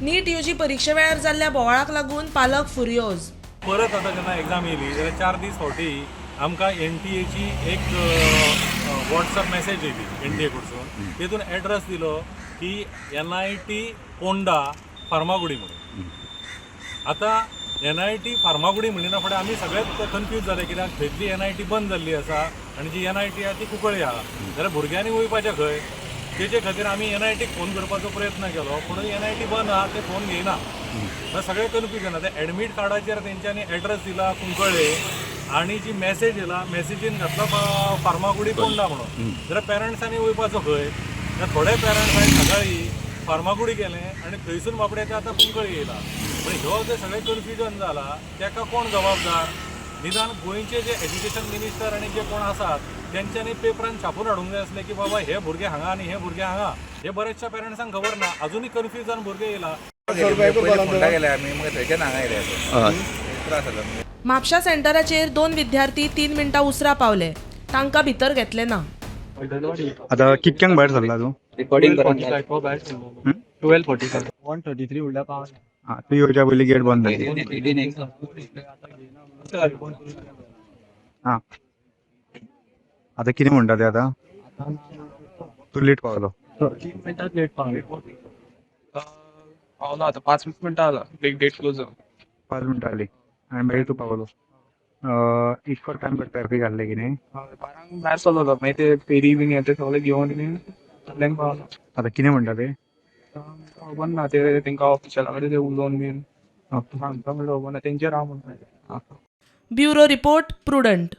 नीट यूजी परिक्षे वेळार जाल्ल्या बोवाळाक लागून पालक फुर्योज. परत आतां जेन्ना एग्जाम येयली जाल्यार 4 दीस फावटी आमकां एनटीएची एक वॉट्सएप मॅसेज येयली एनटीए कडसून. तेतून एड्रेस दिलो की एनआयटी पोंडा फार्मागुडी म्हणून. आतां एनआयटी फार्मागुडी म्हणिना फुडें आमी सगळेच कन्फ्यूज जाले, कित्याक थंयतली एनआयटी बंद जाल्ली आसा आनी जी एनआयटी आहा ती कुंकळ्ळी आहा, जाल्यार भुरग्यांनी वयपाचें खंय? तेजे खातीर आमी एनआयटीक फोन करपाचो प्रयत्न केलो, पूण एनआयटी बंद आहा, ते फोन घेयना. मागीर सगळें कन्फ्युजन. आतां एडमीट कार्डाचेर तेंच्यांनी एड्रेस दिला कुंकळ्ळे आनी जी मॅसेज येयला, मॅसेजीन घातला फार्मागुडी पोंडा म्हणून, जाल्यार पेरंट्सांनी वयपाचो खंय? जाल्यार थोडे पेरंट्स आयज सकाळी फार्मागुडी गेले आनी थंयसून बाबडे ते आतां कुंकळ्ळी येयला. पण ह्यो जे सगळें कन्फ्युजन जाला, तेका कोण जबाबदार? निदान गोंयचे जे एज्युकेशन मिनिस्टर आनी जे कोण आसात, तेंच्यांनी पेपरान छापून हाडूंक जाय आसलें की बाबा, हे भुरगे हांगा आनी हे भुरगे हांगा. हे बरेचशा पेरंट्सांक खबर ना, अजुनूय कन्फ्युजन भुरगे येयला. पयलीं फोंडा गेले आमी, मागीर थंयच्यान हांगा येयले. त्रास जालो. म्हापशा सेंटराचेर दोन विद्यार्थी 3 मिनटां उसरा पावले, तांकां भितर घेतले ना. आता कितक्यांक भायर सरला तूं? रिकॉर्डिंग करून 12:45. 1:33 उरल्या पावना. हा, तूं येवच्या पयलीं गेट बंद जाली. हा, आता कितें म्हणटा ते? आतां तूं लेट पावलो. 3 मिनटात लेट पावले. पावलो आतां, 5 मिनटां आला, गेट क्लोज जावन. 5 मिनटां जालीं आनी मागीर तूं पावलो. इतको टायम ट्रॅफीक आसलें कितें? 12 भायर सरलो, मागीर ते फेरी बीन ते सगळे घेवन बीन सगळ्यांक पावलो. आतां कितें म्हणटा ते? खबर ना, ते तेंका ऑफिशला कडेन ते उलोवन बीन सांगता म्हणल्यार खबर ना तेंचेर हांव म्हणटा. Bureau report, Prudent.